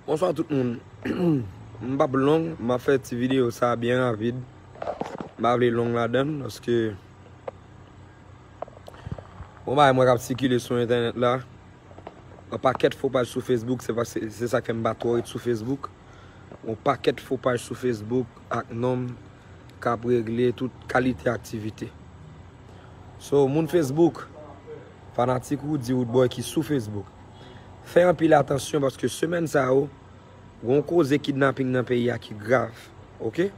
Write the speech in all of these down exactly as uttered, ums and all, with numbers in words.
Bonswa tout moun. M p ap long, m ap fè ti videyo sa byen rapid. M pa vle long ladan l, paske bon bagay mwen k ap sikile sou entènèt la. Yon pakèt fo paj sou Facebook, se pa, se, se sa k fè m pa twò ret sou Facebook. Yon pakèt fo paj sou Facebook ak nonm k ap regle tout kalite aktivite. So, moun Facebook, fanatik Roody Roodboy ki sou Facebook, fè anpil atansyon paske semèn sa yo, gon koze kidnaping nan peyi a ki grav, oke?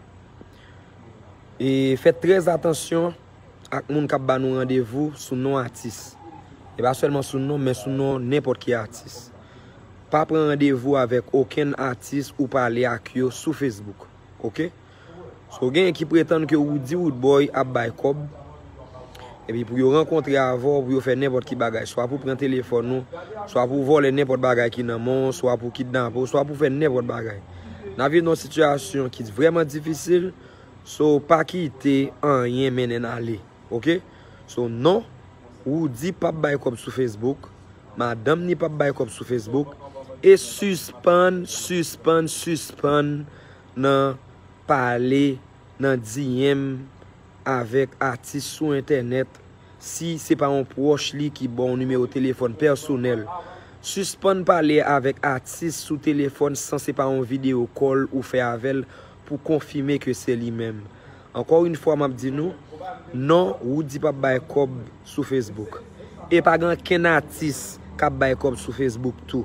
E fè trè atansyon ak moun k ap ba nou randevou sou non atis. E pa sèlman sou non, men sou non nenpòt ki atis. Pa pran randevou avèk okenn atis ou pale ak yo sou Facebook, oke? So, genyen ki pretann ke Roody Roodboy ap bay kòb, epi pou yo rankontre avè w, pou yo fè nenpòt ki bagay, swa pou pran telefòn ou, swa pou vòlè nenpòt bagay ki nan men w, swa pou kidnape w, swa pou fè nenpòt bagay. N ap viv nan yon sitiyasyon ki vrèman difisil, so pa kite anyen mennen n ale, oke? So non, Roody p ap bay kòb sou Facebook, madanm ni p ap bay kòb sou Facebook, e sispann, sispann, sispann nan pale, nan D M avèk atis sou entènèt, si se pa yon pwòch li ki ba w nimewo telefòn pèsonèl. Sispann pale avèk atis sou telefòn san se pa yon videyo call ou fè avè l pou konfime ke se li menm. Ankò yon fwa, m ap di nou, non, Roody p ap bay kòb sou Facebook. E pa gen ankenn atis k ap bay kòb sou Facebook tou.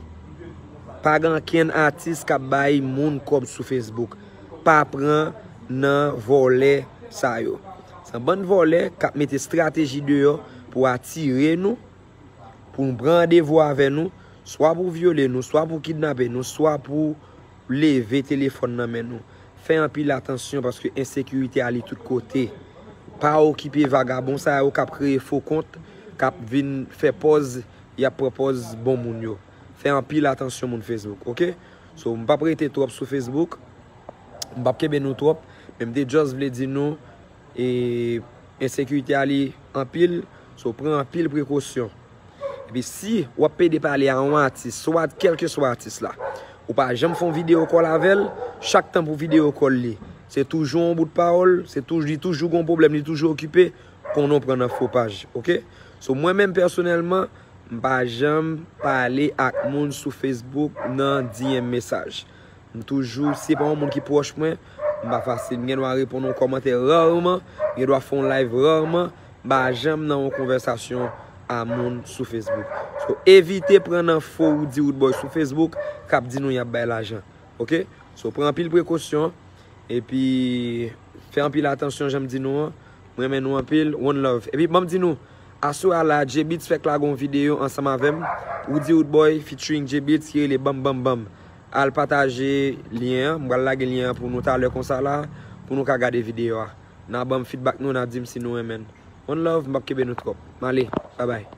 Pa gen ankenn atis k ap bay moun kòb sou Facebook. Pa pran nan vòlè sa yo. Se yon bann vòlè k ap mete estrateji deyò pou atire nou, pou nou pran randevou avè nou, swa pou vyole nou, swa pou kidnape nou, swa pou leve telefòn nan men nou. Fè anpil atansyon paske ensekirite ale tout kote. Pa okipe vagabon sa yo k ap kreye fo kont, k ap vin fè pòz, y ap pran pòz bon moun yo. Fè anpil atansyon moun Facebook, oke? So, m p ap rete twòp sou Facebook, m p ap kenbe nou twòp, men m te just vle di nou, e, ensekirite ale anpil, so pran anpil prekosyon. Epi si w ap pede pale a yon atis, swa kèlkeswa atis la, ou pa janm fè yon videyo call avè l, chak tan pou videyo call li, se toujou yon bout pawòl, se toujou, li toujou gon pwoblèm, li toujou okipe, konnen w pran nan fo paj, oke? So mwen menm pèsonèlman, m pa janm pale ak moun sou Facebook nan D M mesaj. M toujou, si se pa yon moun ki pwòch mwen, m pa fasil. M gen dwa reponn yon kòmantè rarman, m gen dwa fè yon live rarman, m pa janm nan yon konvèsasyon a moun sou Facebook. So, evite pran nan fo Roody Roodboy sou Facebook k ap di nou y ap bay lajan. Oke? So, pran anpil prekosyon, epi fè anpil atansyon, jan m di nou an. M renmen nou anpil. One love. Epi, ban m di nou, aswè a la, J-Beatz fèk lage yon videyo ansanm avè m. Roody Roodboy featuring J-Beatz ki rele Banm Banm Banm. Al pataje lyen an. M pral lage lyen an pou nou talè konsa la, pou nou ka gade videyo a. N a ban m feedback nou, n a di m si nou renmen l. One love, m p ap kenbe nou twòp. M ale. Babay.